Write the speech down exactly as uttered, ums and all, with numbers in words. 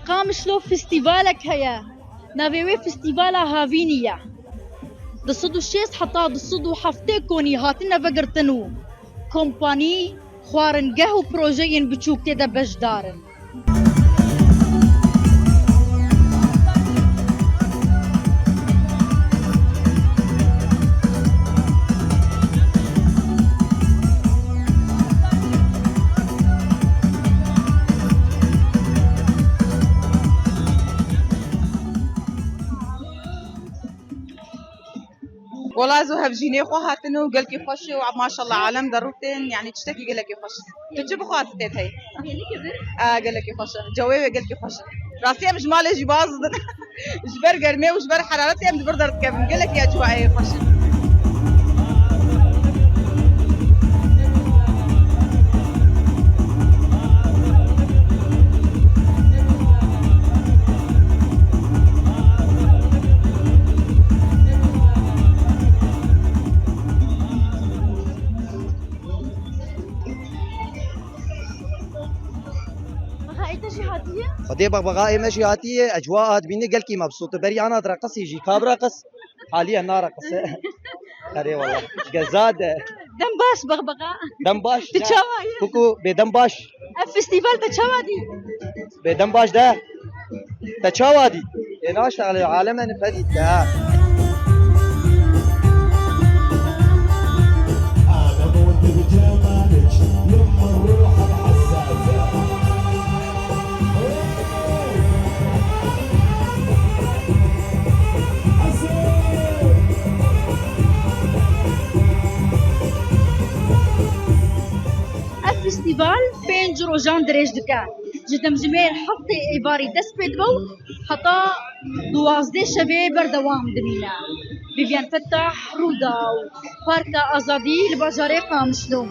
Qamişlo festîvalek heye. Navê wê festîvala Havînî ye. Du sed û şêst heta du sed û heftê konî hatine vegirtin û kompanî, xwaringeh û projeyên biçûk tê de beşdar in. Wela ez û hevjînê xwe hatin û gelkî xweş û maşallah alem derûtên, yanî tiştekî gelekî xweş. Tu çi bixwazî tê heye? A, gelekî xweş e. Cewê wê gelkî xweş e. Rastî em ji malê jî baz didin. Ji ber germê û ji ber heraretê em di vir derdikevin. Gelekî ecwayê xweş e. Xwedê bexbexa ê me jî hatiye, ecwa a dibîne gelkî mebsût e. Berî ana direqisî jî, ka bireqis. Haliye nareqise. Erê wala. Gezade. Dem baş bexbexa. Dem baş. Tu çawa ye? Kuku bê dem baş. Ev festîval te çawa dî? Bê dem baş de. Te çawa dî? Ê naşteğle aleme ne fedî te ha. Ev festîval pênc rojan dirêj dike. Ji demjimêr heftê êvarî dest pê dibe û heta duwazdeh şevê berdewam dimîne. Vivian Fettah, Rûdaw, Parka Azadî li bajarê Qamişlo.